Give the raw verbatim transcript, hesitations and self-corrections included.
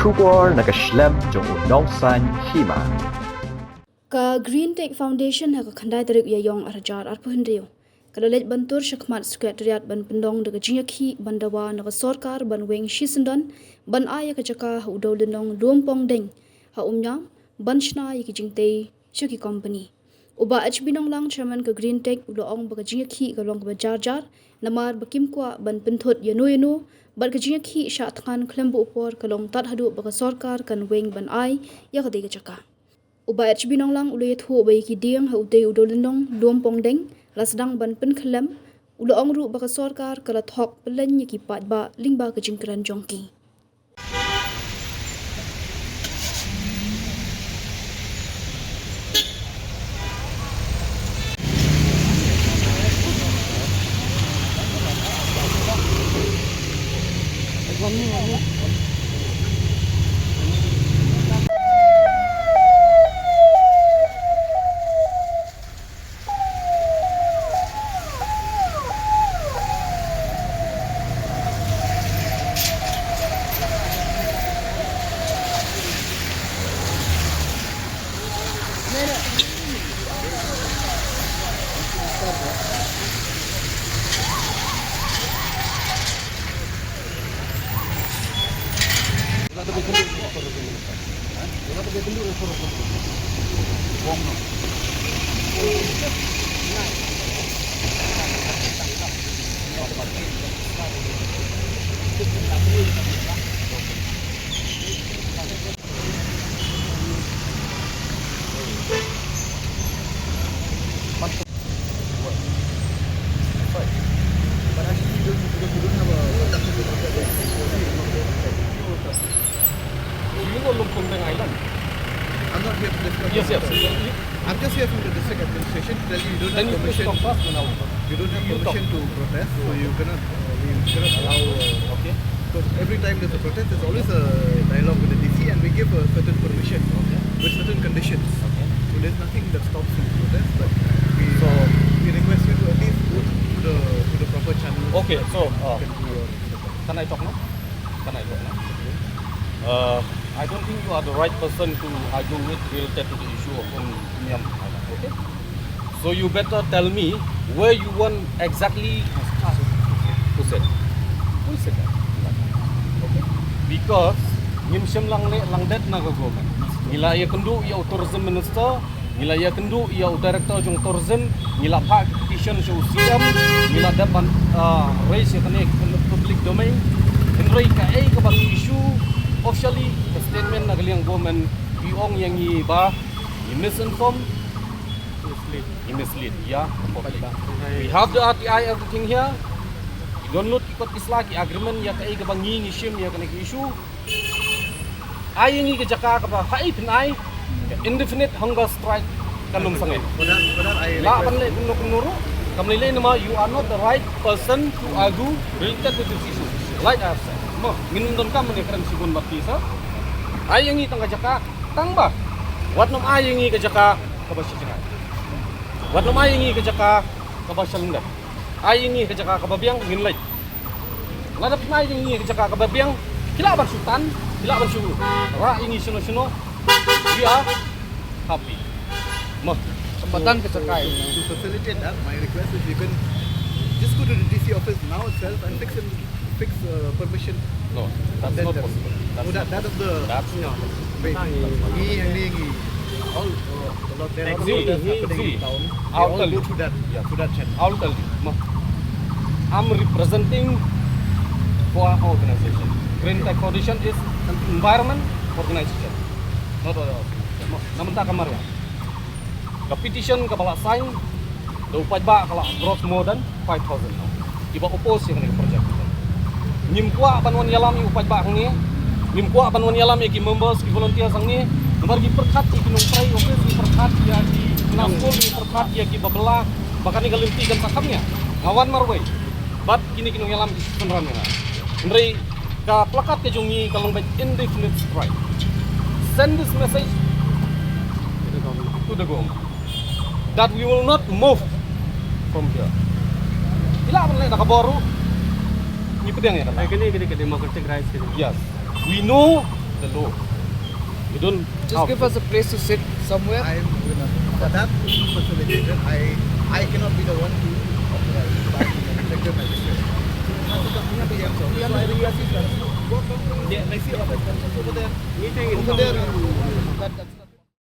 Khubor na ka shlem jong u nongsaiñ hima. Ka Green Tech Foundation ha ka khyndai tarik Ïaïong ar hajar arphew hynriew ka la leit ban tur shakhmat Secretariat ban pynlong da ka jingïakhih ban dawa na ka sorkar ban weng shisyndon ban ai ïa ka jaka ha u dewlynnong Lumpongdeng ha Umïam ban shna ïa ki jingtei sha ki company. U Bah H B Nonglang, Chairman ka Green Tech, u la ong ba ka jingïakhih ka long kaba jar jar namar ba kim kwah ban pynthut ïano ïano bad ka jingïakhih shah thngan khlem buh por ka long tad haduh ba ka sorkar kan weng ban ai ïa katei ka jaka. U Bah H B Nonglang u la ïathuh ba ïa ki dieng ha utei u dewlynnong Lumpongdeng la sdang ban pynkhyllem. U la ong ruh ba ka sorkar ka la thok pyllein ïa ki paidbah lyngba ka jingkren jong ki. Do you know Lumpongdeng Island? I'm not here to discuss. Yes, yes. I'm just here from the district administration to tell you you don't have permission. Then you please talk fast, man. You don't have permission to protest, so you cannot, uh, we cannot allow, uh, okay. Because every time there's a protest, there's always a dialogue with the D C, and we give a certain permission, okay, with certain conditions. Okay. So there's nothing that stops you to protest, but we, so, we request you to at least go to the, to the proper channels. Okay, so, uh, can I talk now? Can I talk now? Uh, I don't think you are the right person to argue with related to the issue of Umïam Island, okay? So you better tell me where you want exactly to sit. Who is it? Okay? Because ngim shym la leh lang det na ka government. Ngi la ïakynduh ïa u tourism minister, ngi la ïakynduh ïa u director jong tourism, ngi la phah petition sha u C M, ngi la dep ban, ah, raise ïa kane ka public domain. Hynrei kaei kaba ki issue officially, ka statement na ka liang government ki ong ïa ngi ba ngi misinform, mislead. Ngi mislead ïa ka public. We have the R T I, everything here. Ki download ki kot ki sla, ki agreement ïa kaei kaba ngi ngi shim ïa kane ka issue. Ai ïa ngi ka jaka kaba ha i phin ai, ka indefinite hunger strike kan ym sangeh. Lah ban leh kumno kumno ruh, kam lei lei namar you are not the right person to argue related to this issue. Like I have said, mo, ngin ym donkam ban ïakren shibun bad phi sir. Ai ïa ngi tang ka jaka, tang ba wat nym ai ïa ngi ka jaka kaba sha jngai. Wat nym ai ïa ngi ka jaka kaba sha lyndet. Ai ïa ngi ka jaka kaba biang, ngin leit. Lada phi ai ïa ngi ka jaka kaba biang, ki lah ban shu tan, ki lah ban shu rah ïa ngi shano shano. We are happy. Mo. Sempatan ka jaka. To facilitate that, my request is you can just go to the D C office now itself and fix in, fix, uh, permission. No, that's not possible. That's not possible. No, that, that is the, that's not possible. Wait, ngi, ngi, ngi, all, uh, a lot, there are a lot of protests happening in town. They all go through that, through that channel. I'll tell you. Ma, I'm representing for our organization. Green Tech Foundation is an environment organization. Not a, ma, na mynta ka mar ïa ka petition kaba la sign da u paidbah ka la cross more than five thousand now kiba oppose ïa kane ka project. Ngim kwah ban wan ïalam ïa u paidbah hangne, ngim kwah ban wan ïalam ïa ki members, ki volunteers hangne, namar ngi pyrkhat ïa ki nongtrei office, ngi pyrkhat ïa ki khynnah skul, ngi pyrkhat ïa kiba bylla ba kane ka lynti kan sa kham ïa. Nga wan marwei bad kine ki nongïalam ki synran ïa nga. Hynrei ka placard ka jong ngi ka long ba indefinite strike. Send this message to the government that we will not move from here. Ki lah ban leh da ka bor ruh, ngi pdiang ïa kata. Kane, kane ka democratic rights kane. Yes. We know the law. You don't Just give us a place to sit somewhere. I am, you know, for that to be facilitated, I, I cannot be the one to authorize, but I can vector my request. Yeah, I see office over there. Meeting in Over there, that, that's not